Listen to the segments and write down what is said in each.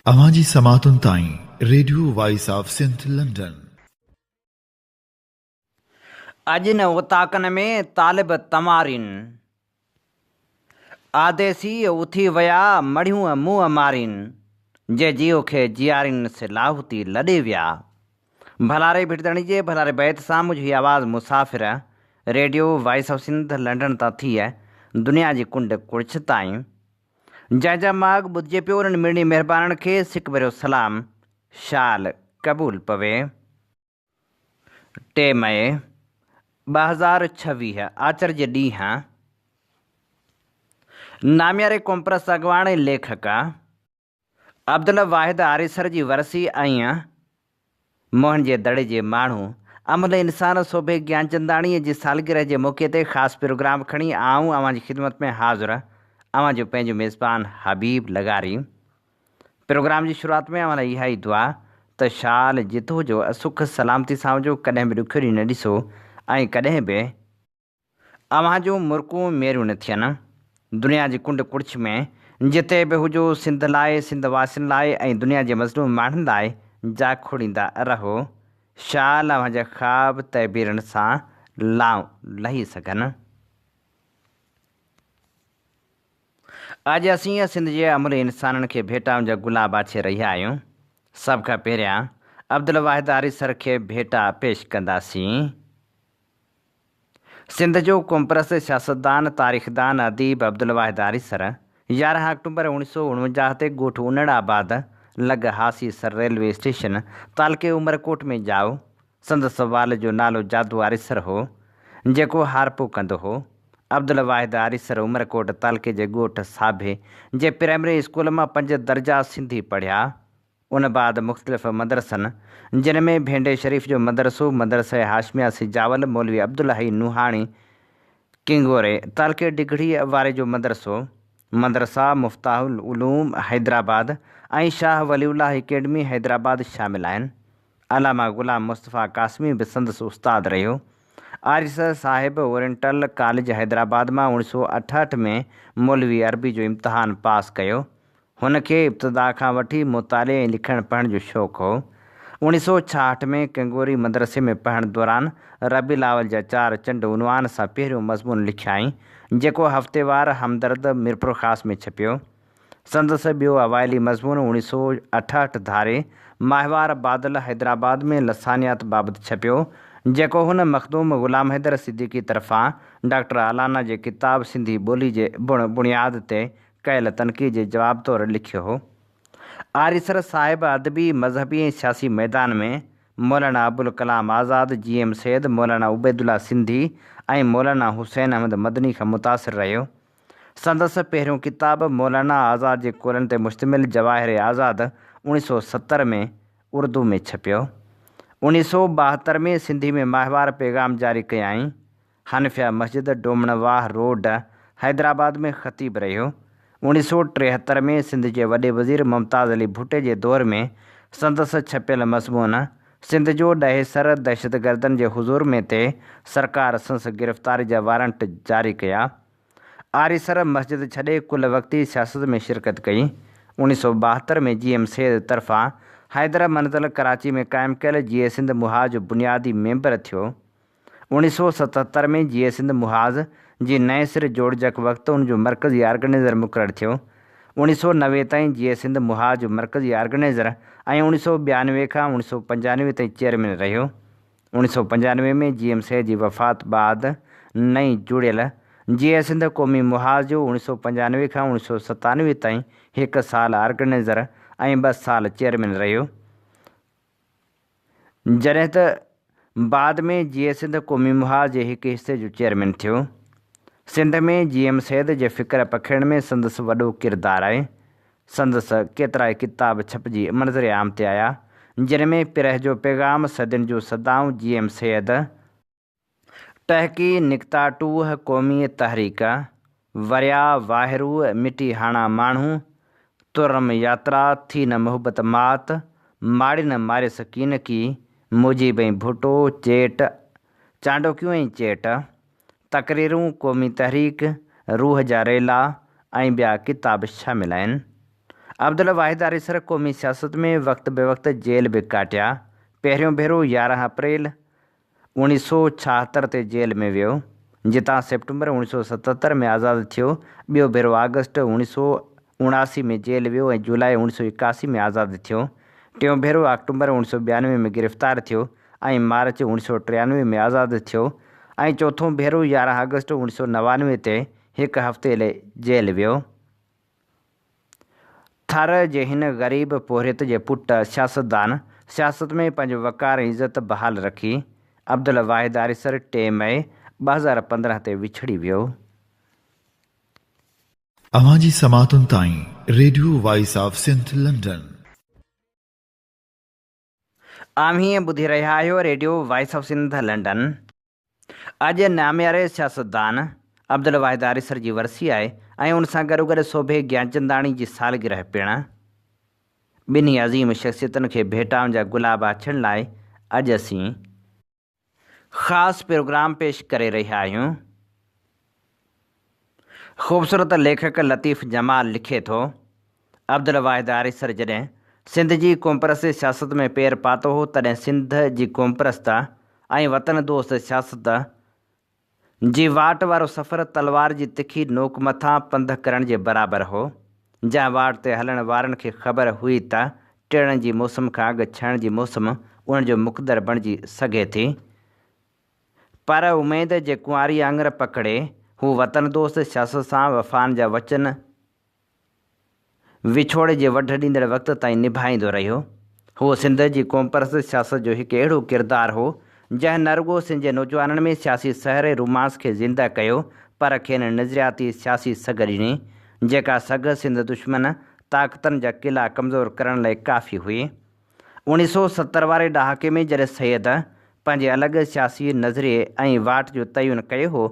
اوهان جي سماعتن تائين radio voice of Sindh London. اڄ نه اوطاقن ۾ طالب تنوارين. آديسي اٿي ويا مڙهيون منهن مارين. جي جيء کي جيارين سي لاهوتي لڏي ويا. ڀلاري ڀٽ ڌڻي جي ڀلاري بيت سان منهنجو هي آواز مسافر radio voice of Sindh London تان ٿي دنيا جي ڪنڊ ڪڙڇ تائين جنهن جا ماڳ ٻڌجي پيو انهن مڙني مهربانن کي سڪ ڀريو سلام شال قبول پوي. 3 مئي 2026 آچر جي ڏينهن نامياري قومپرست اڳواڻ ۽ ليکڪ عبدالواحد آريسر جي ورسي ۽ موهن جي دڙي جي ماڻهو املهه انسان سوڀي گيانچنداڻيء جي سالگرهه جي موقعي تي خاص پروگرام کڻي آئون اوهان جي خدمت ۾ حاضر اوهان جو پنهنجو ميزبان حبيب لغاري. پروگرام جي شروعات ۾ اوهان لاء اها ئي دعا ته شال جت هجو سک سلامتي سان هجو ڪڏهن به ڏکيو ڏينهن نه ڏسو ۽ ڪڏهن به اوهان جون مرڪون ميريون نه ٿين. دنيا جي ڪنڊ ڪڙڇ ۾ جتي به هجو سنڌ لاء، سنڌ واسين لاء ۽ دنيا جي مظلوم ماڻهن لاء جاکوڙيندا رهو. شال اوهان جا خواب تعبيرن سان لانء لهي سگهن. اڄ اسين سنڌ جي املهه انسانن کي ڀيٽائن جا گلاب آڇي رهيا آهيون. سڀ کان پهريان عبدالواحد آريسر کي ڀيٽا پيش ڪنداسين. سنڌ جو قومپرست سياستدان، تاريخدان، اديب عبدالواحد آريسر 11 آڪٽومبر اوڻيھ سو اڻونجاھ تي ڳوٺ انڙ آباد لڳ هاسي سر ريلوي اسٽيشن تعلقي عمرڪوٽ ۾ ڄائو. سندس والد جو نالو جادو آريسر هو، جيڪو هارپو ڪندو هو. عبدالواحد آريسر عمرڪوٽ تعلقي جي ڳوٺ ساڀي جي پرائمري اسڪول مان پنج درجا سنڌي پڙهيا. ان بعد مختلف مدرسن، جن ۾ ڀينڊي شريف جو مدرسو، مدرسه هاشميه سجاول، مولوي عبدالحئي نوحاڻي، ڪنگوري، تعلقي ڊگهڙي واري جو مدرسو، مدرسه مفتاح العلوم حيدرآباد ۽ شاهه ولي الله اڪيڊمي حيدرآباد شامل آهن. علامه غلام مصطفيٰ قاسمي به سندس استاد رهيو. آريسر صاحب اورينٽل ڪاليج حيدرآباد مان اوڻيھ سو اٺهٺ ۾ مولوي عربي جو امتحان پاس ڪيو. هن کي ابتدا کان وٺي مطالعي ۽ لکڻ پڙهڻ جو شوق هو. اوڻيھ سو ڇاهٺ ۾ ڪنگوري مدرسي ۾ پڙهڻ دوران ربيع الاول جا چار چنڊ عنوان سان پهريون مضمون لکيائين، جيڪو هفتيوار همدرد ميرپورخاص ۾ ڇپيو. سندس ٻيو اوائلي مضمون اوڻيھ سو اٺهٺ ڌاري ماهوار بادل حيدرآباد ۾ لسانيات بابت ڇپيو، جيڪو هن مخدوم غلام حيدر صديقي طرفان ڊاڪٽر الانا جي ڪتاب سنڌي ٻولي جي بڻ بڻياد تي ڪيل تنقيد جي جواب طور لکيو هو. آريسر صاحب ادبي، مذهبي ۽ سياسي ميدان ۾ مولانا ابوالڪلام آزاد، جي ايم سيد، مولانا عبيدالله سنڌي ۽ مولانا حسين احمد مدني کان متاثر رهيو. سندس پهريون ڪتاب مولانا آزاد جي قولن تي مشتمل جواهر آزاد اوڻيھ سو 70 ۾ اردو ۾ ڇپيو. اوڻيھ سو 72 ۾ سنڌي ۾ ماهوار پيغام جاري ڪيائين. حنفيه مسجد ڊومڻ واهه روڊ حيدرآباد ۾ خطيب رهيو. اوڻيھ سو 73 ۾ سنڌ جي وڏي وزير ممتاز علي ڀٽي جي دور ۾ سندس ڇپيل مضمون سنڌ جو ڏهيسر دهشتگردن جي حضور ۾ تي سرڪار سنس گرفتاري جا وارنٽ جاري ڪيا. آريسر مسجد ڇڏي ڪل وقتي سياست ۾ شرڪت ڪئي. اوڻيھ سو 72 ۾ جي ايم سيد طرفان حيدر منزل ڪراچي ۾ قائم ڪيل جيئي سنڌ محاذ جو بنيادي ميمبر ٿيو. اوڻيھ سو 77 ۾ جيئي سنڌ محاذ جي نئين سر جوڙجڪ وقت ان جو مرڪزي آرگنائيزر مقرر ٿيو. اوڻيھ سو 90 تائين جيئي سنڌ محاذ جو مرڪزي آرگنائيزر ۽ اوڻيھ سو 92 کان اوڻيھ سو 95 تائين چيئرمين رهيو. اوڻيھ سو 95 ۾ جي ايم سيد جي وفات بعد نئين جوڙيل جيئي سنڌ قومي محاذ جو اوڻيھ سو 95 کان اوڻيھ سو 97 تائين هڪ سال آرگنائيزر ۽ ٻه سال چيئرمين رهيو. جڏهن ته بعد ۾ جيئي سنڌ قومي محاذ جي هڪ حصي جو چيئرمين ٿيو. سنڌ ۾ جي ايم سيد جي فڪر پکيڙڻ ۾ سندس وڏو ڪردار آهي. سندس ڪيترائي ڪتاب ڇپجي منظر عام تي آيا، جن ۾ پرهه جو پيغام، صدين جون صدائون، جي ايم سيد، ٽهڪي نڪتا ٽوهه قومي تحريڪ، وريا واهرو مٽي هاڻا ماڻهو، ترم ياترا، ٿي نه محبت مات، ماڙي نه ماريس ڪينڪي، مجيب ۽ ڀٽو، چيٽ، چانڊوڪيون ۽ چيٽ، تقريرون، قومي تحريڪ، روح جا ريلا ۽ ٻيا ڪتاب شامل آهن. عبدالواحد آريسر قومي سياست ۾ وقت به وقت جيل به ڪاٽيا. پهريون ڀيرو 11 اپريل 1976 تي جيل ۾ ويو، جتان سيپٽمبر 1977 ۾ آزاد ٿيو. ٻيو ڀيرو آگسٽ 1979 ۾ جيل ويو ۽ جولاء 1981 ۾ آزاد ٿيو. ٽيون ڀيرو آڪٽومبر 1992 ۾ گرفتار ٿيو ۽ مارچ 1993 ۾ آزاد ٿيو ۽ چوٿون ڀيرو 11 آگسٽ 1999 تي هڪ هفتي لئي جيل ويو. ٿر جي هن غريب پورهيت جي پٽ سياستدان سياست ۾ پنهنجو وقار ۽ عزت بحال رکي عبدالواحد آريسر 3 مئي 2015 تي وڇڙي ويو. اوهان جي سماعتن تائين radio voice of Sindh London. اوهين ٻڌي رهيا آهيو radio voice of Sindh London. اڄ نامياري سياستدان عبدالواحد آريسر جي ورسي آهي ۽ ان سان گڏوگڏ سوڀي گيانچنداڻي جي سالگرهه پڻ. ٻنهي عظيم شخصيتن کي ڀيٽائن جا گلاب آڇڻ لاء اڄ اسين خاص پروگرام پيش ڪري رهيا آهيون. خوبصورت ليکڪ لطيف جمال لکي ٿو، عبدالواحد آريسر جڏهن سنڌ جي قومپرست سياست ۾ پير پاتو هو تڏهن سنڌ جي قومپرست ۽ وطن دوست سياست جي واٽ وارو سفر تلوار جي تکي نوڪ مٿان پنڌ ڪرڻ جي برابر هو. جنهن واٽ تي هلڻ وارن کي خبر هئي ته ٽڙڻ جي موسم کان اڳ ڇڻڻ جي موسم انهن جو مقدر بڻجي سگهي ٿي. پر اميد جي ڪنواري آڱر پڪڙي هو وطن دوست سياست سان وفائن جا وچن وڇوڙي جي وڍ ڏيندڙ وقت تائين نڀائيندو رهيو. هو سنڌ جي قومپرست سياست جو هڪ اهڙو ڪردار هو، جنهن نه رڳو سنڌ جي نوجوانن ۾ سياسي سحر ۽ رومانس کي زنده ڪيو، پر کين نظرياتي سياسي سگهه ڏني، جيڪا سگهه سنڌ دشمن طاقتن جا قلعا ڪمزور ڪرڻ لاء ڪافي هئي. 1970 واري ڏهاڪي ۾ جڏهن سيد پنهنجي الڳ سياسي نظريي ۽ واٽ جو تعين ڪيو هو،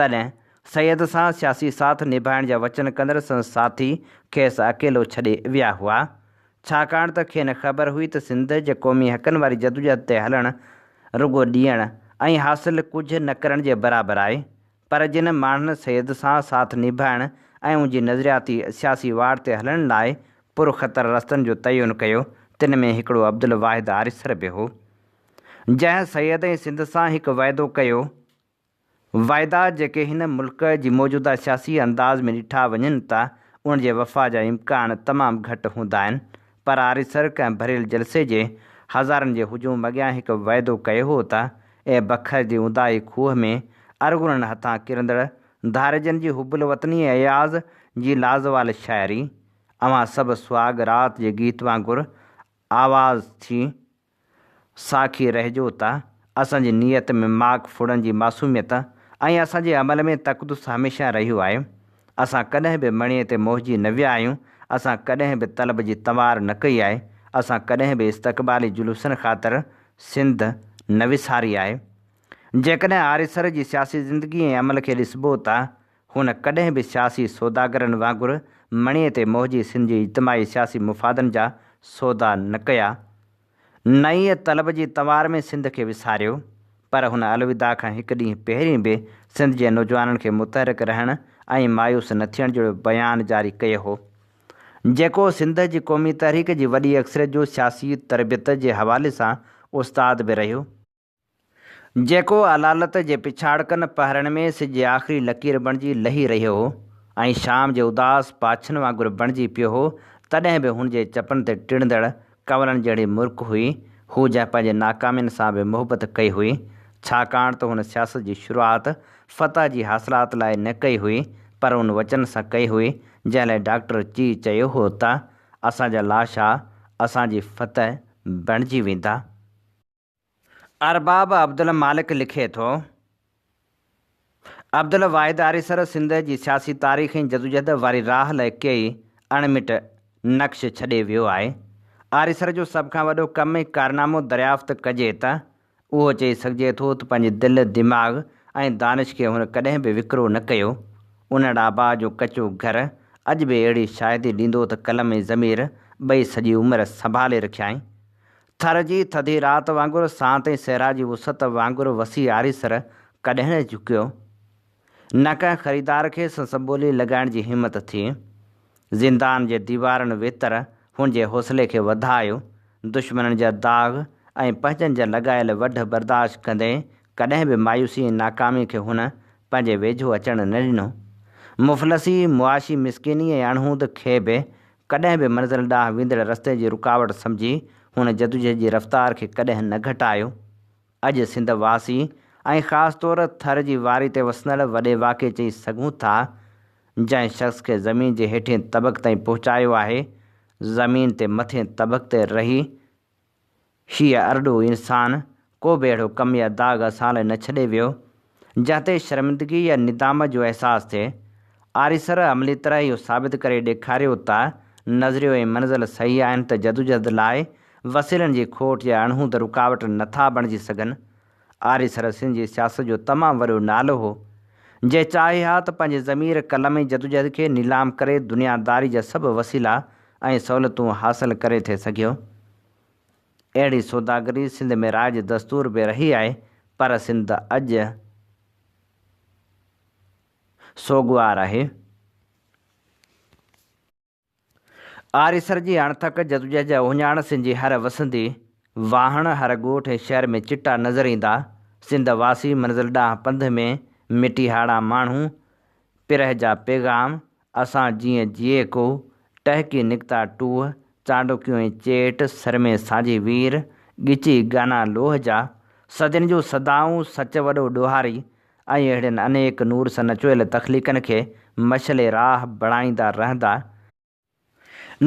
تڏهن سيد سان سياسي ساٿ نڀائڻ جا وچن ڪندڙ سندس ساٿي کيس اڪيلو ڇڏي ويا هئا. ڇاڪاڻ ته کين خبر هئي ته سنڌ جي قومي حقن واري جدوجهد تي هلڻ رڳو ڏيڻ ۽ حاصل ڪجهه نه ڪرڻ جي برابر آهي. پر جن ماڻهن سيد سان ساٿ نڀائڻ ۽ ان جي نظرياتي سياسي واٽ تي هلڻ لاء پر خطر رستن جو تعين ڪيو، تن ۾ هڪڙو عبدالواحد آريسر به هو، جنهن سيد ۽ سنڌ سان هڪ وعدو ڪيو. وعدا جيڪي هن ملڪ جي موجوده سياسي انداز ۾ ڏٺا وڃن ته ان جي وفا جا امڪان تمام گهٽ هوندا آهن، پر آريسر ڪنهن ڀريل جلسي جي هزارن جي هجوم اڳيان هڪ وعدو ڪيو هو ته اي بکر جي اونداهي کوهه ۾ ارغونن هٿان ڪرندڙ ڌاريجن جي حب الوطني ۽ اياز جي لازوال شاعري، اوهان سڀ سهاڳ رات جي گيت وانگر آواز ٿي ساکي رهجو ته اسان جي نيت ۾ ماڪ ڦڙن جي معصوميت ۽ اسان جي عمل ۾ تقدس هميشه رهيو آهي. اسان ڪڏهن به مڻيي تي موهجي نه ويا آهيون، اسان ڪڏهن به طلب جي تنوار نه ڪئي آهي، اسان ڪڏهن به استقبالي جلوسن خاطر سنڌ نه وساري آهي. جيڪڏهن آريسر جي سياسي زندگي ۽ عمل کي ڏسبو ته هن ڪڏهن به سياسي سوداگرن وانگر مڻيي تي موهجي سنڌ جي اجتماعي سياسي مفادن جا سودا نه ڪيا، نه ئي طلب جي تنوار ۾ سنڌ کي وساريو، پر هن الوداع کان هڪ ڏينهن پهرين به سنڌ جي نوجوانن کي متحرڪ رهڻ ۽ مايوس نه ٿيڻ جهڙو بيان جاري ڪيو هو. جيڪو سنڌ جي قومي تحريڪ جي وڏي اڪثريت جو سياسي تربيت جي حوالي سان استاد به رهيو. جيڪو علالت جي پڇاڙڪن پهرن ۾ سج جي آخري لڪير بڻجي لهي رهيو هو ۽ شام جي اداس پاڇن وانگر بڻجي پيو هو، تڏهن به هن جي چپن تي ٽڙندڙ ڪنولن جهڙي مرڪ هئي. هو جنهن پنهنجي ناڪامين سان به محبت ڪئي هئي، ڇاڪاڻ ته هن سياست جي شروعات فتح جي حاصلات لاء نه ڪئي هئي، پر ان وچن سان ڪئي هئي، جنهن لاء ڊاڪٽر چي چيو هو ته اسان جا لاشا اسان جي فتح بڻجي ويندا. ارباب عبدالمالڪ لکي ٿو، عبدالواحد آريسر سنڌ جي سياسي تاريخ ۽ جدوجهد واري راهه لاء ڪيئي اڻ مٽ نقش ڇڏي ويو آهي. آريسر جو سڀ کان وڏو ڪم ۽ ڪارنامو دريافت ڪجي ته اهو چئي سگهجي ٿو ته پنهنجي دل، دماغ ۽ دانش کي هن ڪڏهن به وڪرو نه ڪيو. ان ڙابا جو ڪچو گهر اڄ به اهڙي شاهدي ڏيندو ته قلم ۽ ضمير ٻئي سڄي عمر سنڀالي رکيائين. ٿر جي ٿڌي رات وانگر سانت ۽ صحرا جي وسعت وانگر وسيع آريسر ڪڏهن نه جهڪيو. نه ڪنهن خريدار کي سندس ٻولي لڳائڻ جي همت ٿي. زندان جي ديوارن ويتر هن جي حوصلي کي وڌايو. دشمنن جا داغ ۽ پنهنجن جا لڳايل وڍ برداشت ڪندي ڪڏهن به مايوسي ۽ ناڪامي کي هن پنهنجي ويجهو اچڻ نه ڏنو. مفلسي، معاشي مسڪيني ۽ اڻهوند کي به ڪڏهن به منزل ڏانهن ويندڙ رستي جي رڪاوٽ سمجهي هن جدوجهد جي رفتار کي ڪڏهن نه گهٽايو. اڄ سنڌ واسي ۽ خاص طور ٿر جي واري تي وسندڙ وڏي واڪي چئي سگهون ٿا، جنهن شخص کي زمين جي هيٺين طبق تائين پهچايو آهي، زمين تي مٿين طبق تي رهي هيء ارڏو انسان ڪو به اهڙو ڪم يا داغ اسان لاء نه ڇڏي ويو، جنهن تي شرمندگي يا ندامت جو احساس ٿئي. آريسر عملي طرح اهو ثابت ڪري ڏيکاريو ته نظريو ۽ منزل صحيح آهن ته جدوجهد لاء وسيلن جي کوٽ يا اڻهوند رڪاوٽ نٿا بڻجي سگهن. آريسر سنڌ جي سياست جو تمام وڏو نالو هو. جي چاهي ها ته پنهنجي ضمير، قلم ۽ جدوجهد کي نيلام ڪري دنياداري جا سڀ وسيلا ۽ سهولتون حاصل ڪري ٿي سگهيو. اهڙي سوداگري سنڌ ۾ رائج دستور به رهي آهي پر سنڌ اڄ سوڳوار آهي. آريسر جي اڻٿڪ جدوجهد جا اهڃاڻ سنڌ جي هر وسندي، واهڻ، هر ڳوٺ ۽ شهر ۾ چٽا نظر ايندا. سنڌ واسي منزل ڏانهن پنڌ ۾ مٽي هاڙا ماڻهو، پرهه جا پيغام، اسان جيئن جيئي ڪو، ٽهڪي نڪتا ٽوهه، چانڊوڪيون ۽ چيٽ، سرمي سانجهي وير، ڳچي ڳانا لوهه جا، صدين جون صدائون، سچ وڏو ڏوهاري، ۽ اهڙين انيڪ نور سان نچويل تخليقن کي مشعل راهه بڻائيندا رهندا.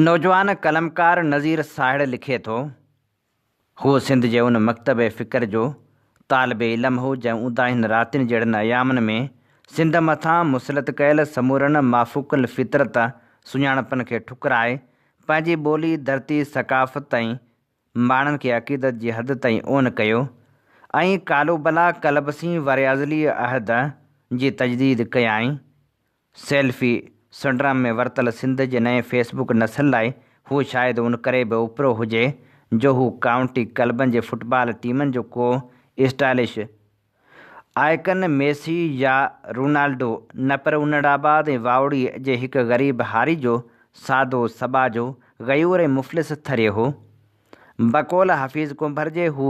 نوجوان قلمڪار نذير ساهڙ لکي ٿو، هو سنڌ جي ان مڪتب فڪر جو طالب علم هو جنهن اونداهين راتين جهڙن ايامن ۾ سنڌ مٿان مسلط ڪيل سمورن مافوق الفطرت سڃاڻپن کي ٺڪرائي پنهنجي ٻولي، ڌرتي، ثقافت ۽ ماڻهن کي عقيدت جي حد تائين اون ڪيو ۽ قالو بلا قلب سين واري ازلي عهد جي تجديد ڪيائين. سيلفي سنڊرام ۾ ورتل سنڌ جي نئين فيس بڪ نسل لاء هو شايد ان ڪري به اوپرو هجي جو هو ڪائونٽي ڪلبن جي فٽبال ٽيمن جو ڪو اسٽائلش آئڪن ميسي يا رونالڊو نه پر انڙآباد ۽ واوڙي جي هڪ غريب هاري جو سادو، سٻاجهو، غيور ۽ مفلس ٿري هو. بقول حفيظ ڪنڀر جي هو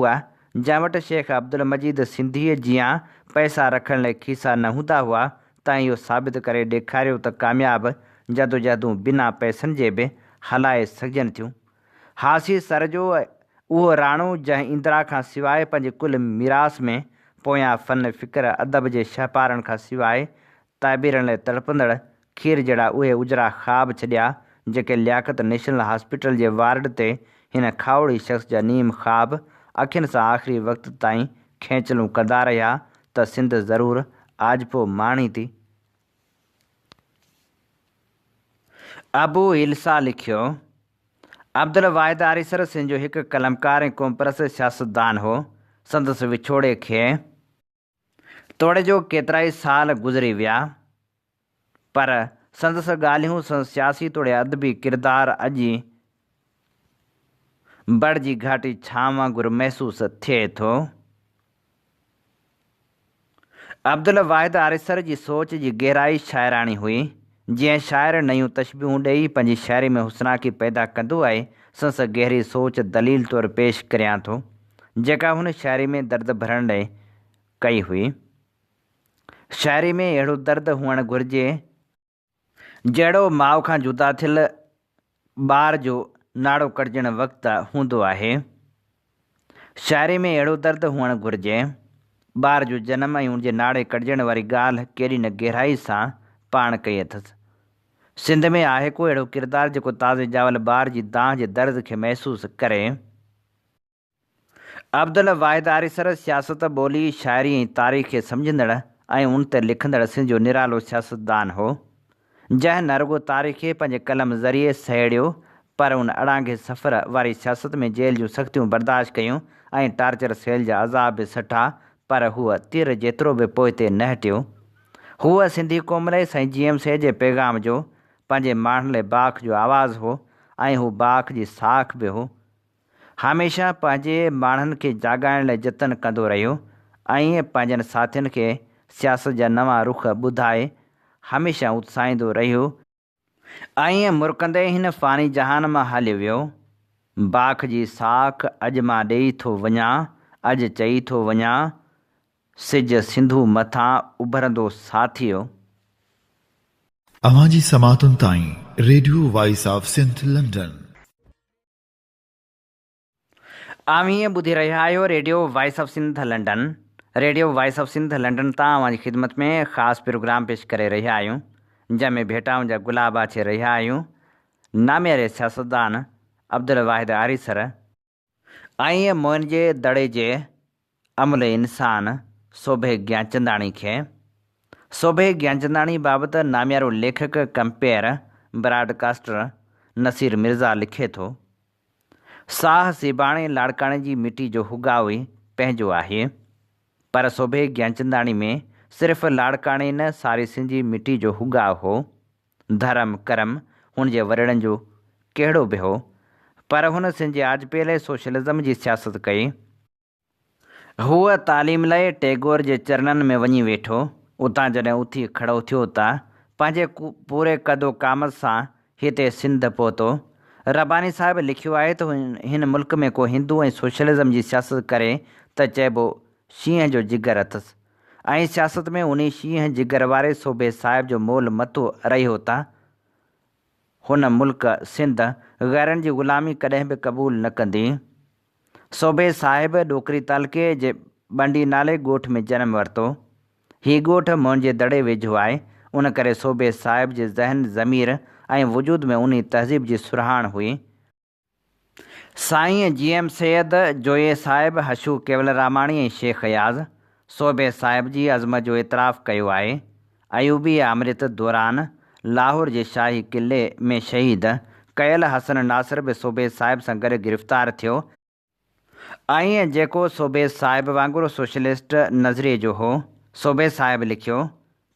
جنهن وٽ شيخ عبدالمجيد سنڌيء جيان پئسا رکڻ لاء کيسا نه هوندا هئا تنهن اهو ثابت ڪري ڏيکاريو ته ڪامياب جدوجهدون بنا پئسن جي به هلائي سگهجن ٿيون. هاسي سر جو اهو راڻو جنهن اندرا کان سواء پنهنجي ڪل ميراث ۾ پويان فن، فڪر، ادب جي شهپارن کان سواء تعبيرن لاء تڙپندڙ کير جهڙا اهي اجرا خواب ڇڏيا جيڪي لياقت نيشنل هاسپيٽل جي وارڊ تي هن کاهوڙي شخص جا نيم خواب اکين سان آخري وقت تائين کينچلون ڪندا رهيا ته سنڌ ضرور آجپو ماڻيندي. ابو ايلسا لکيو، عبدالواحد آريسر سنڌ جو هڪ قلمڪار ۽ قومپرست سياستدان هو، سندس وڇوڙي کي توڙي جو ڪيترائي سال گذري ويا، پر سندس ڳالهيون، سندس سياسي توڙي ادبي ڪردار اڄ بڙ جي گهاٽي ڇانو وانگر محسوس ٿئي ٿو. عبدالواحد آريسر جي سوچ جي گهرائي شاعراڻي هئي. جيئن شاعر نيون تشبيهون ڏيئي پنهنجي شاعري ۾ حسناڪي پيدا ڪندو آهي، سندس گهري سوچ دليل طور پيش ڪريان ٿو، جيڪا هن شاعري ۾ درد ڀرڻ لئه ڪئي هئي. شاعري ۾ اهڙو درد هئڻ گهرجي، جهڙو ماء کان جدا ٿيل ٻار جو ناڙو ڪٽجڻ وقت هوندو آهي. شاعري ۾ اهڙو درد هئڻ گهرجي. ٻار جو جنم ۽ ان جي ناڙي ڪٽجڻ واري ڳالهه ڪيڏي نه گهرائي سان پاڻ ڪئي اٿس. سنڌ ۾ آهي ڪو اهڙو ڪردار جيڪو تازي ڄاول ٻار جي دانهن جي درد کي محسوس ڪري. عبدالواحد آريسر سياست، ٻولي، شاعري ۽ تاريخ کي سمجهندڙ ۽ ان تي لکندڙ سنڌ جو نرالو سياستدان هو، جنهن نه رڳو تاريخ کي پنهنجي قلم ذريعي سهيڙيو، پر ان اڙانگهي سفر واري سياست ۾ جيل جون سختيون برداشت ڪيون ۽ ٽارچر سيل جا عذاب به سٺا، پر هو تر جيترو به پوئتي نه هٽيو. هو سنڌي قوم لاء سائين جي ايم سيد جي پيغام جو، پنهنجي ماڻهن لاء باک جو آواز هو ۽ هو باک جي ساک به هو. هميشه پنهنجي ماڻهن کي جاڳائڻ لاء جتن ڪندو رهيو ۽ پنهنجن ساٿين کي سياست جا نوان رخ ٻڌائي هميشه اتساهيندو رهيو. ائين مرڪندي هن فاني جهان مان هليو ويو. باک جي ساک اڄ مان ڏيئي ٿو وڃان، اڄ چئي ٿو وڃان، سج سنڌو مٿان اڀرندو ساٿيو. اوهان جي سماعتن تائين radio voice of Sindh London. اوهين ٻڌي رهيا آهيو radio voice of Sindh London. Radio voice of Sindh London تان اوهان جي خدمت ۾ خاص پروگرام پيش ڪري رهيا آهيون جنهن ۾ ڀيٽائن جا گلاب آڇي رهيا آهيون نامياري سياستدان عبدالواحد آريسر ۽ موئن جي دڙي جي املهه انسان سوڀي گيانچنداڻي کي. سوڀي گيانچنداڻي بابت ناميارو ليکڪ compere broadcaster Naseer Mirza لکي ٿو. ساهه سيباڻي لاڙڪاڻي جي مٽي جو هڳاء ئي پنهنجو آهي. پر سوڀي گيانچنداڻي ۾ صرف لاڙڪاڻي نه ساري سنڌ جي مٽي جو هڳاء هو. ڌرم ڪرم هن جي وڏڙن جو ڪهڙو به هو. پر هن سنڌ جي آجپي لئه سوشلزم جي سياست ڪئي. هو تعليم لئه ٽيگور جي چرنن ۾ وڃي ويٺو. اتان جڏهن اٿي کڙو ٿيو ته پنهنجي پوري قد و قامت سان هتي سنڌ پهتو. رباني صاحب لکيو آهي ته هن ملڪ ۾ ڪو هندو ۽ سوشلزم جي سياست ڪري ته چئبو شينهن جو جگر اٿس ۽ سياست ۾ انهي شينهن جگر واري سوڀي صاحب جو مول متو رهيو ته هن ملڪ، سنڌ، غيرن جي غلامي ڪڏهن به قبول نه ڪندي. سوڀي صاحب ڏوڪري تعلقي جي ٻنڊي نالي ڳوٺ ۾ جنم ورتو. هي ڳوٺ موهن جي دڙي ويجهو آهي، ان ڪري سوڀي صاحب جي ذهن، ضمير ۽ وجود ۾ انهي تهذيب جي سرهاڻ هئي. سائين جي ايم سيد، جويي صاحب، حشو ڪيولراماڻي ۽ شيخ اياز، سوڀي صاحب جي عظمت جو اعتراف ڪيو آهي. ايوبي آمريت دوران لاهور جي شاهي قلعي ۾ شهيد ڪيل حسن ناصر به سوڀي صاحب سان گڏ گرفتار ٿيو، ۽ جيڪو سوڀي صاحب وانگر سوشلسٽ نظريي جو هو. سوڀي صاحب لکيو،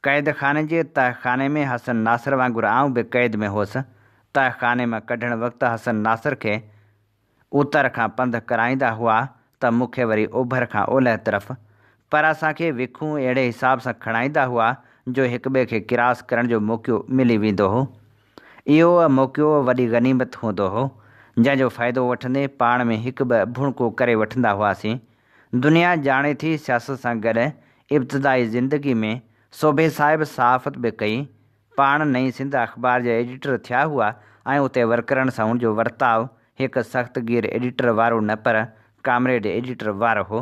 قيد خاني جي تهه خاني ۾ حسن ناصر وانگر آئون به قيد ۾ هوس. تهه خاني مان ڪڍڻ وقت حسن ناصر کي اتر کان پنڌ ڪرائيندا هئا ته مون کي وري اوڀر کان اولهه طرف. پر اسان کي وکون اهڙي حساب سان کڻائيندا هئا جو هڪٻئي کي ڪراس ڪرڻ جو موقعو ملي ويندو هو. اهو موقعو وڏي غنيمت هوندو هو، جنهن جو فائدو وٺندي پاڻ ۾ هڪ ٻه ڀڻڪو ڪري وٺندا هئاسين. دنيا ڄاڻي ٿي سياست سان گڏ ابتدائي زندگي ۾ سوڀي صاحب صحافت به ڪئي. پاڻ نئين سنڌ اخبار جا ايڊيٽر ٿيا هئا ۽ اتي ورڪرن سان هن جو ورتاء هڪ سخت گير ايڊيٽر وارو نه پر ڪامريڊ ايڊيٽر وارو هو.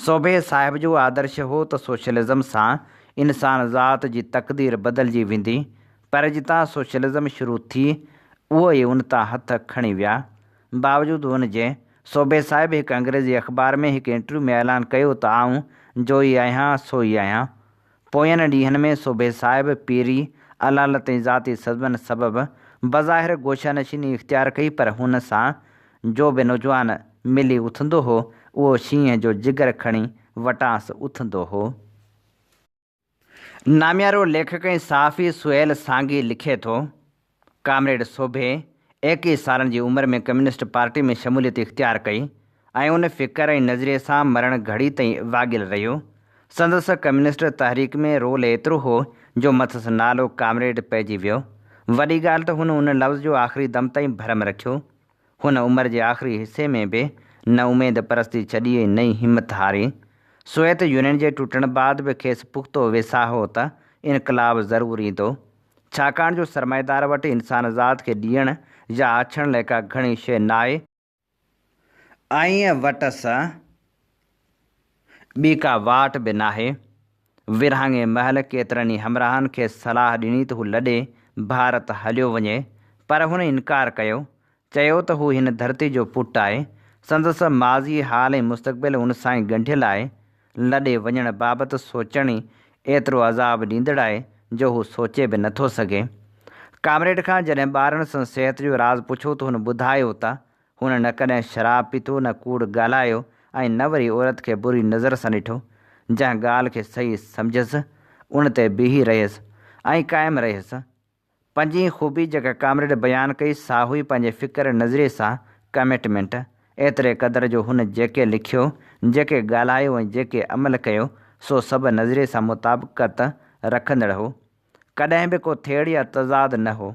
سوڀي صاحب جو آدرش هو ته سوشلزم سان انسان ذات جي تقدير بدلجي ويندي پر جتان سوشلزم شروع ٿي اهو ئي ان تان هٿ کڻي ويا. باوجود ان جي سوڀي صاحب هڪ انگريزي اخبار ۾ هڪ انٽرويو ۾ اعلان ڪيو ته آئون جو ئي آهيان سو ئي آهيان. پوين ڏينهن ۾ سوڀي صاحب پيري، علالت ۽ ذاتي صدمن سبب بظاهر گوشه نشيني اختيار ڪئي پر هن سان جو به نوجوان ملي اٿندو هو، اهو شينهن جو جگر کڻي وٽانس اٿندو هو. ناميارو ليکڪ ۽ صحافي سهيل سانگي لکي ٿو. ڪامريڊ سوڀي ايڪيهه سالن جي عمر ۾ ڪميونسٽ پارٽي ۾ شموليت اختيار ڪئي ۽ ان فڪر ۽ نظريي سان مرڻ گهڙي تائين واڳيل رهيو. سندس ڪميونسٽ تحريڪ ۾ رول ايترو هو جو مٿس نالو ڪامريڊ پئجي ويو. وڏي ڳالهه ته هن ان لفظ جو آخري دم تائين ڀرم رکيو. هن عمر جي آخري حصي ۾ به نه اميد پرستي ڇڏي ۽ نه ئي همت هاري. سوويت يونين جي ٽٽڻ بعد به کيس پختو ويساهه هو ته انقلاب ضرور ايندو. ڇاڪاڻ جو سرمائيدار وٽ انسان ذات کي ڏيڻ يا آڇڻ لاء ڪا گهڻي شيء ناهي. ۽ وٽس ٻي ڪا واٽ به ناهي. ورهاڱي مهل ڪيترن ئي همراهن کيس صلاح ڏني ته هو لڏي ڀارت هليو وڃي، پر هن انڪار ڪيو. چيو ته هو هن ڌرتي جو پٽ آهي، سندس ماضي، حال ۽ مستقبل ان سان ئي ڳنڍيل آهي. لڏي وڃڻ بابت سوچڻ ئي ايترو عذاب ڏيندڙ آهي جو هو سوچي به نٿو سگهي. ڪامريڊ کان جڏهن ٻارن سندس صحت جو راز پڇيو ته هن ٻڌايو ته هن نه ڪڏهن شراب پيتو، نه ڪوڙ ڳالهايو ۽ نه وري عورت کي بري نظر سان ڏٺو. جنهن ڳالهه کي صحيح سمجهيس، ان تي بيهي رهيس ۽ قائم رهيس. پنجين خوبي جيڪا ڪامريڊ بيان ڪئي سا هئي پنهنجي فڪر نظريي سان ڪمٽمينٽ. ايتري قدر جو هن جيڪي لکيو، جيڪي ڳالهايو ۽ جيڪي عمل ڪيو سو سڀ نظريي سان مطابقت رکندڙ هو. ڪڏهن به ڪو ٿيڙ يا تضاد نه هو.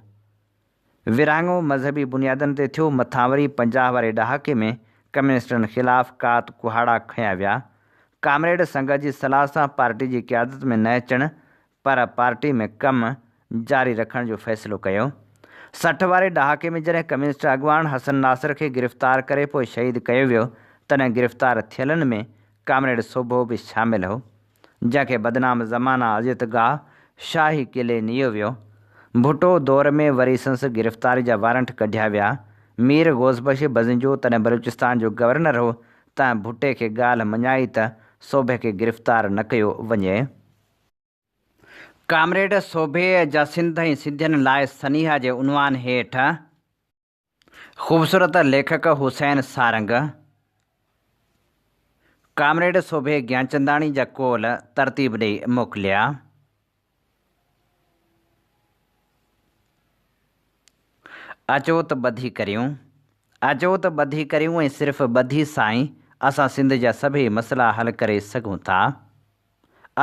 ورهاڱو مذهبي بنيادن تي ٿيو، مٿان وري 50 واري ڏهاڪي ۾ ڪميونسٽن خلاف ڪات ڪهاڙا کنيا ويا. ڪامريڊ سنگت جي صلاح سان پارٽي جي قيادت ۾ نه اچڻ پر پارٽي ۾ ڪم جاري رکڻ جو فيصلو ڪيو. 60 واري ڏهاڪي ۾ جڏهن ڪميونسٽ اڳواڻ حسن ناصر کي گرفتار ڪري پوء شهيد ڪيو ويو، تڏهن گرفتار ٿيلن ۾ ڪامريڊ سوڀو به شامل هو. جنهن کي بدنام زمانه اذيت گاهه شاهي قلعي نيو ويو. ڀٽو دور ۾ وري سنس گرفتاري جا وارنٽ ڪڍيا ويا. مير غوث بخش بزنجو تڏهن بلوچستان جو گورنر هو، تنهن ڀٽي کي ڳالهه مڃائي ته سوڀي کي گرفتار نه ڪيو وڃي. ڪامريڊ سوڀي جا سنڌ ۽ سنڌين لاء سنيها جي عنوان هيٺ. خوبصورت ليکڪ حسين سارنگ، ڪامريڊ سوڀي گيانچنداڻي جا قول ترتيب ڏئي موڪليا. اچو ته ٻڌي ڪريون. اچو ته ٻڌي ڪريون ۽ صرف ٻڌي سان ئي اسان سنڌ جا سڀئي مسئلا حل ڪري سگهون ٿا.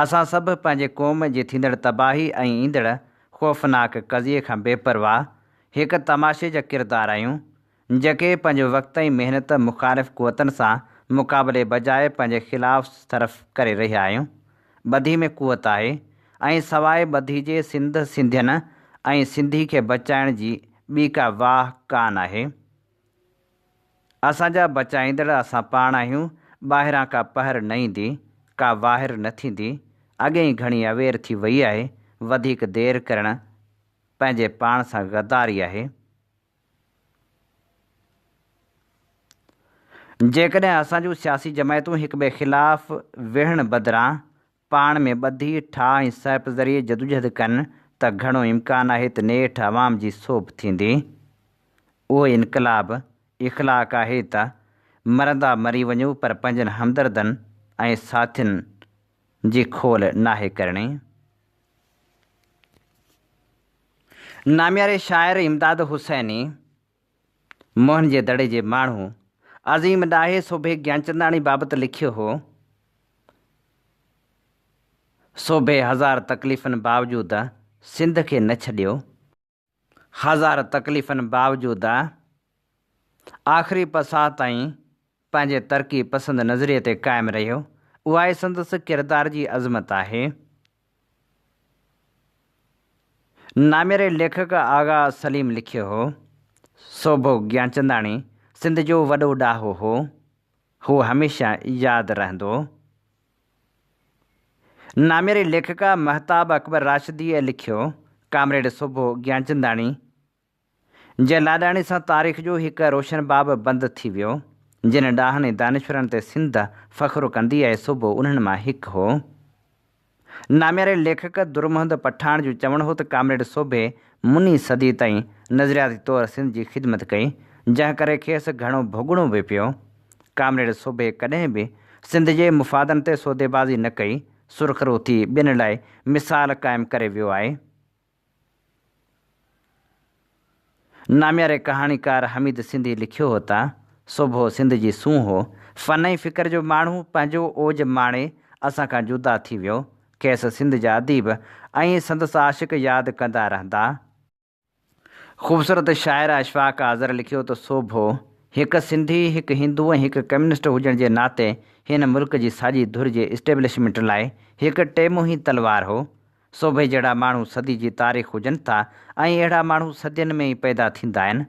اسان سڀ پنهنجي قوم جي ٿيندڙ تباهي ۽ ايندڙ خوفناڪ قضيي کان بي پرواهه هڪ تماشي جا ڪردار آهيون، جيڪي پنهنجو وقت ۽ محنت مخالف قوتن سان مقابلي بجاء پنهنجي خلاف صرف ڪري رهيا آهيون. ٻڌي ۾ قوت آهي ۽ سواء ٻڌي جي سنڌ، سنڌين ۽ سنڌي کي بچائڻ جي ٻي ڪا واهه ڪانه آهي. اسان جا بچائيندڙ اسان پاڻ آهيون، ٻاهران ڪا پهر نه ايندي، ڪا واهر نه ٿيندي، اڳي ئي گهڻي اوير ٿي وئي آهي، وڌيڪ دير ڪرڻ پنهنجي پاڻ سان غداري آهي. جيڪڏهن اسان جون سياسي جماعتون هڪٻئي خلاف وڙهڻ بدران پاڻ ۾ ٻڌي، ٺاهه ۽ سهپ ذريعي جدوجهد ڪن ته گهڻو امڪان آهي ته نيٺ عوام جي سوڀ ٿيندي. اهو انقلاب اخلاق آهي ته مرندا مري وڃو پر پنهنجن همدردن ۽ ساٿين جي کول ناهي ڪرڻي. نامياري شاعر امداد حسيني، موهن جي دڙي جي ماڻهو عظيم ڏاهي سوڀي گيانچنداڻي بابت لکيو هو، سوڀي هزار تڪليفن باوجود سنڌ کي نه ڇڏيو. هزار تڪليفن باوجود آخري پساهه تائين پنهنجي ترقي پسند نظريي تي قائم رهيو، اها ئي سندس ڪردار جي عظمت آهي. نامياري ليکڪ آغا سليم لکيو هو، سوڀو گيانچنداڻي سنڌ جو وڏو ڏاهو هو، هو هميشه ياد رهندو. نامياري ليکڪا مهتاب اڪبر راشديء لکيو، ڪامريڊ سوڀو گيانچنداڻي جي لاڏاڻي سان تاريخ جو هڪ روشن باب بند ٿي ويو. جن ڏاهن ۽ دانشورن تي سنڌ فخر ڪندي آهي سوڀو انهن مان هڪ هو. نامياري ليکڪ درمحمد پٺاڻ جو چوڻ هو ته ڪامريڊ سوڀي مني صدي تائين نظرياتي طور سنڌ جي خدمت ڪئي، جنهن ڪري کيس گهڻو ڀوڳڻو به پيو. ڪامريڊ سوڀي ڪڏهن به سنڌ جي مفادن تي سوديبازي نه ڪئي، سرخرو ٿي ٻين لاء مثال قائم ڪري ويو آهي. نامياري ڪهاڻيڪار حميد سنڌي لکيو هو ته، سوڀو سنڌ جي سونهن هو، فن ۽ فڪر جو ماڻهو پنهنجو اوج ماڻي اسان کان جدا ٿي ويو، کيس سنڌ جا اديب ۽ سندس عاشق ياد ڪندا رهندا. خوبصورت شاعر اشفاق آذر لکيو ته سوڀو هڪ سنڌي، هڪ هندو ۽ هڪ ڪميونسٽ هجڻ جي ناتي هن ملڪ جي ساڄي ڌر جي اسٽيبلشمينٽ لاء هڪ ٽي منهين تلوار هو، سوڀي جهڙا ماڻهو صدي جي تاريخ هجن ٿا ۽ اهڙا ماڻهو صدين ۾ ئي پيدا ٿيندا آهن.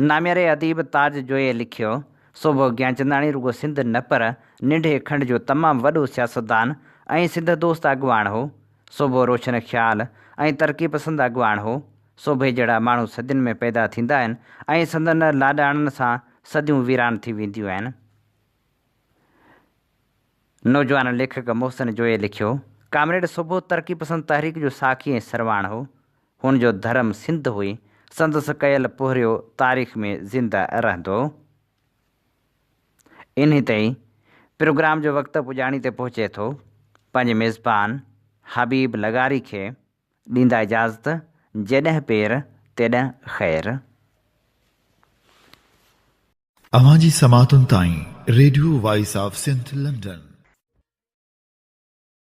نامياري اديب تاج جويي لکيو، سوڀو گيانچنداڻي رڳو سنڌ نه پر ننڍي کنڊ جو تمام وڏو سياستدان ۽ سنڌ دوست اڳواڻ هو. سوڀو روشن خيال ۽ ترقي پسند اڳواڻ هو. سوڀي جهڙا ماڻهو صدين ۾ پيدا ٿيندا آهن ۽ سندن لاڏاڻن سان صديون ويران ٿي وينديون آهن. نوجوان ليکڪ محسن جويي لکيو، ڪامريڊ سوڀو ترقي پسند تحريڪ جو ساکي ۽ سرواڻ هو. هن جو ڌرم سنڌ هئي. سندس ڪيل پورهيو تاريخ ۾ زنده رهندو. انهي تي ئي پروگرام جو وقت پڄاڻي تي پهچي ٿو. پنهنجي ميزبان حبيب لغاري کي ڏيندا اجازت، جيڏنهن پير تيڏنهن خير. اوهان جي سماعتن تائين radio voice of Sindh London.